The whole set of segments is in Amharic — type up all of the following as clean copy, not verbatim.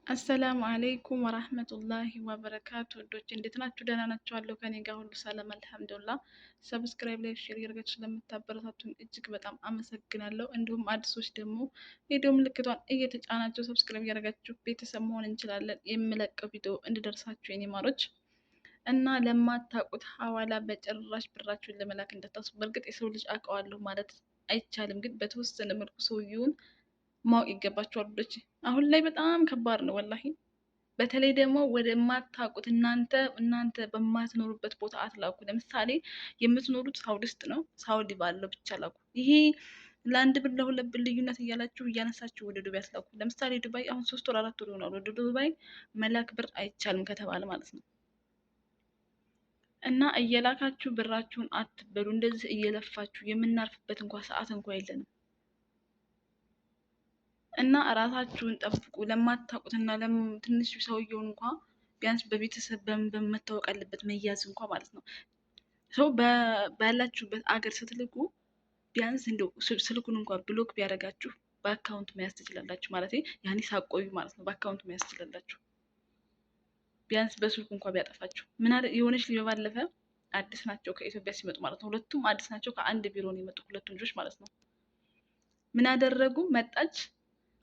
السلام عليكم ورحمة الله وبركاته። ውዶች እንዴት ናችሁ? ደህና ናችሁ? አለሁ ከኔ ጋር ሁሉ ሰላም አልሐምዱሊላህ። Subscribe፣ like፣ share እያደረጋችሁ ስለምታበረታቱን እጅግ በጣም አመሰግናለሁ። እንዲሁም አዲሶች ደግሞ የደወል ምልክቷን እየተጫናችሁ subscribe እያደረጋችሁ ቤተሰብ መሆን እንችላለን። የምለቀው ቪዲዮ እንዲደርሳችሁ የኔ ማሮች እና ለማታውቁት ሐዋላ በጭራሽ ብራችሁን ለመላክ እንዳታስቡ። በእርግጥ የሰው ልጅ አውቀዋለሁ ማለት አይቻልም፣ ግን በተወሰነ መልኩ ሰውየውን ማወቅ ይገባቸዋል። ውዶች አሁን ላይ በጣም ከባድ ነው ወላሂ። በተለይ ደግሞ ወደማታውቁት እናንተ በማትኖሩበት ቦታ አትላኩ። ለምሳሌ የምትኖሩት ሳውዲ ውስጥ ነው፣ ሳውዲ ባለው ብቻ ላኩ። ይሄ ለአንድ ብር ለሁለት ብር ልዩነት እያላችሁ እያነሳችሁ ወደ ዱባይ አትላኩ። ለምሳሌ ዱባይ አሁን 3 ወር 4 ወር ይሆናል ወደ ዱባይ መላክ ብር አይቻልም ከተባለ ማለት ነው። እና እየላካችሁ ብራችሁን አትበሉ። እንደዚህ እየለፋችሁ የምናርፍበት እንኳ ሰዓት እንኳ የለንም። እና እራሳችሁን ጠብቁ። ለማታውቁትና ትንሽ ሰውየውን እንኳ ቢያንስ በቤተሰብ በመታወቅ አለበት መያዝ እንኳ ማለት ነው። ሰው ባላችሁበት አገር ስትልኩ ቢያንስ እንደው ስልኩን እንኳ block ቢያደርጋችሁ በ account መያዝ ትችላላችሁ። ማለት ያኔ ሳቆዩ ማለት ነው። በ account መያዝ ትችላላችሁ። ቢያንስ በስልኩ እንኳ ቢያጠፋችሁ ምን የሆነች ልጅ ባለፈ አዲስ ናቸው ከኢትዮጵያ ሲመጡ ማለት ነው። ሁለቱም አዲስ ናቸው። ከአንድ ቢሮ ነው የመጡ ሁለቱም ልጆች ማለት ነው። ምን አደረጉ? መጣች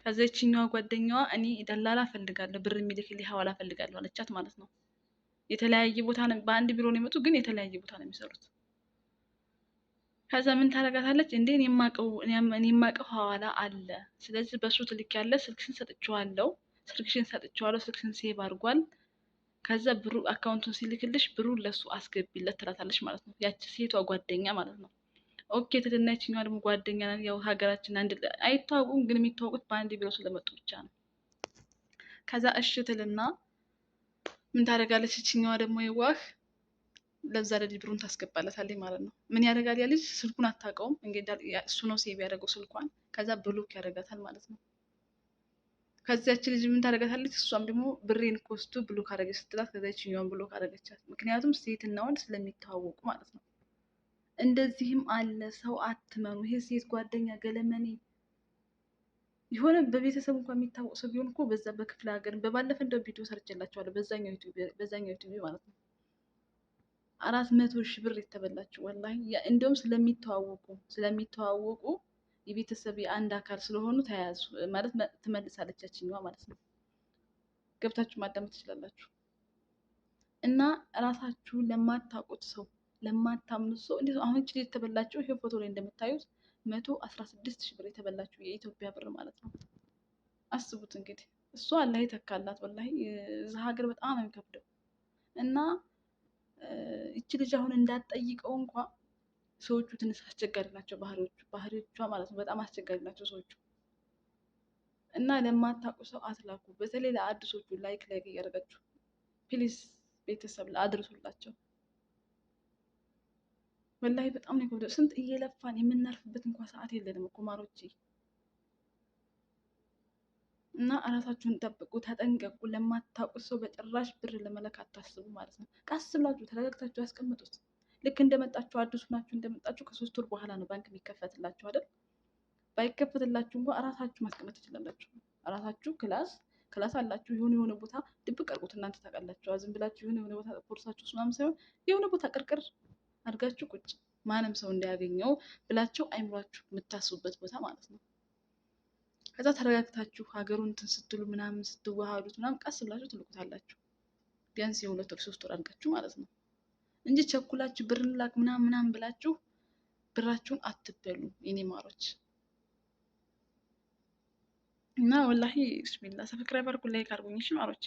ከዛ ይችኛዋ ጓደኛዋ እኔ ደላላ እፈልጋለሁ ብር የሚልክልኝ ሐዋላ እፈልጋለሁ አለቻት ማለት ነው። የተለያየ ቦታ ነው፣ በአንድ ቢሮ ነው የመጡ ግን የተለያየ ቦታ ነው የሚሰሩት። ከዛ ምን ታደርጋታለች እንዴ እኔ የማውቀው ሐዋላ አለ፣ ስለዚህ በሱ ትልኪያለሽ፣ ስልክሽን ሰጥቼዋለሁ፣ ስልክሽን ሰጥቼዋለሁ፣ ስልክሽን save አድርጓል። ከዛ ብሩ account ኡን ሲልክልሽ ብሩ ለሱ አስገቢለት ትላታለች ማለት ነው። ያቺ ሴቷ ጓደኛ ማለት ነው። Okay ትልና ይችኛዋ ደግሞ ጓደኛ ያው ሀገራችን አንድ አይተዋወቁም፣ ግን የሚተዋወቁት በአንድ ቢሮ ስለመጡ ብቻ ነው። ከዛ እሺ ትልና ምን ታደርጋለች? ይችኛዋ ደግሞ የዋህ ለዛ ለልጅ ብሩን ታስገባለታለች ማለት ነው። ምን ያደርጋል ያ ልጅ ስልኩን አታውቀውም። እንግዲህ እሱ ነው save ያደረገው ስልኳን። ከዛ block ያደርጋታል ማለት ነው። ከዚያች ልጅ ምን ታደርጋታለች? እሷም ደግሞ ብሬን ኮስቱ block አደረገች ስትላት፣ ከዛ ይችኛዋን block አደረገቻት። ምክንያቱም ሴትና ወንድ ስለሚተዋወቁ ማለት ነው። እንደዚህም አለ። ሰው አትመኑ። ይሄ ሴት ጓደኛ ገለመኔ የሆነ በቤተሰብ እንኳን የሚታወቅ ሰው ቢሆን እኮ በዛ በክፍለ ሀገር በባለፈ እንደው ቪዲዮ ሰርቼላችኋለሁ። በዛኛው ዩቲዩብ ማለት ነው። 400,000 ብር የተበላችሁ ወላሂ። እንደውም ስለሚተዋወቁ የቤተሰብ የአንድ አካል ስለሆኑ ተያያዙ ማለት ትመልሳለች ያችኛዋ ማለት ነው። ገብታችሁ ማዳመጥ ትችላላችሁ። እና እራሳችሁ ለማታውቁት ሰው ለማታምኑት ሰው እንዴት አሁን እቺ የተበላችው ይሄ ፎቶ ላይ እንደምታዩት 116,000 ብር የተበላችው የኢትዮጵያ ብር ማለት ነው። አስቡት እንግዲህ እሷ አላህ ይተካላት። ወላሂ እዛ ሀገር በጣም ነው የሚከብደው። እና እቺ ልጅ አሁን እንዳትጠይቀው እንኳ ሰዎቹ ትንሽ አስቸጋሪ ናቸው፣ ባህሪዎቿ ማለት ነው። በጣም አስቸጋሪ ናቸው ሰዎቹ። እና ለማታውቁ ሰው አትላኩ። በተለይ ለአዲሶቹ like like እያደረጋችሁ please ቤተሰብ አድርሱላቸው። ወላሂ በጣም ነው የከበደው። ስንት እየለፋን የምናርፍበት እንኳ ሰዓት የለንም እኮ ማሮቼ። እና እራሳችሁን ጠብቁ፣ ተጠንቀቁ። ለማታውቁት ሰው በጭራሽ ብር ለመላክ አታስቡ ማለት ነው። ቀስ ብላችሁ ተረጋግታችሁ ያስቀምጡት። ልክ እንደመጣችሁ አዲሱ ናችሁ እንደመጣችሁ ከ3 ወር በኋላ ነው ባንክ የሚከፈትላችሁ አይደል? ባይከፈትላችሁ እንኳ እራሳችሁ ማስቀመጥ ትችላላችሁ። እራሳችሁ class class አላችሁ የሆነ የሆነ ቦታ ድብቅ አድርጉት። እናንተ ታውቃላችሁ። ዝም ብላችሁ የሆነ የሆነ ቦታ ቦርሳችሁ ምናምን ሳይሆን የሆነ ቦታ ቅርቅር አድርጋችሁ ቁጭ ማንም ሰው እንዳያገኘው ብላችሁ አይምሯችሁ የምታስቡበት ቦታ ማለት ነው። ከዛ ተረጋግታችሁ ሀገሩን እንትን ስትሉ ምናምን ስትዋሃዱት ምናምን ቀስ ብላችሁ ትልኩታላችሁ። ቢያንስ የ2 ወር 3 ወር አድርጋችሁ ማለት ነው እንጂ ቸኩላችሁ ብር ላክ ምናምን ምናምን ብላችሁ ብራችሁን አትበሉ የኔ ማሮች። እና ወላሂ ብስሚላ subscribe አድርጉ፣ like አድርጉኝ እሺ ማሮቼ።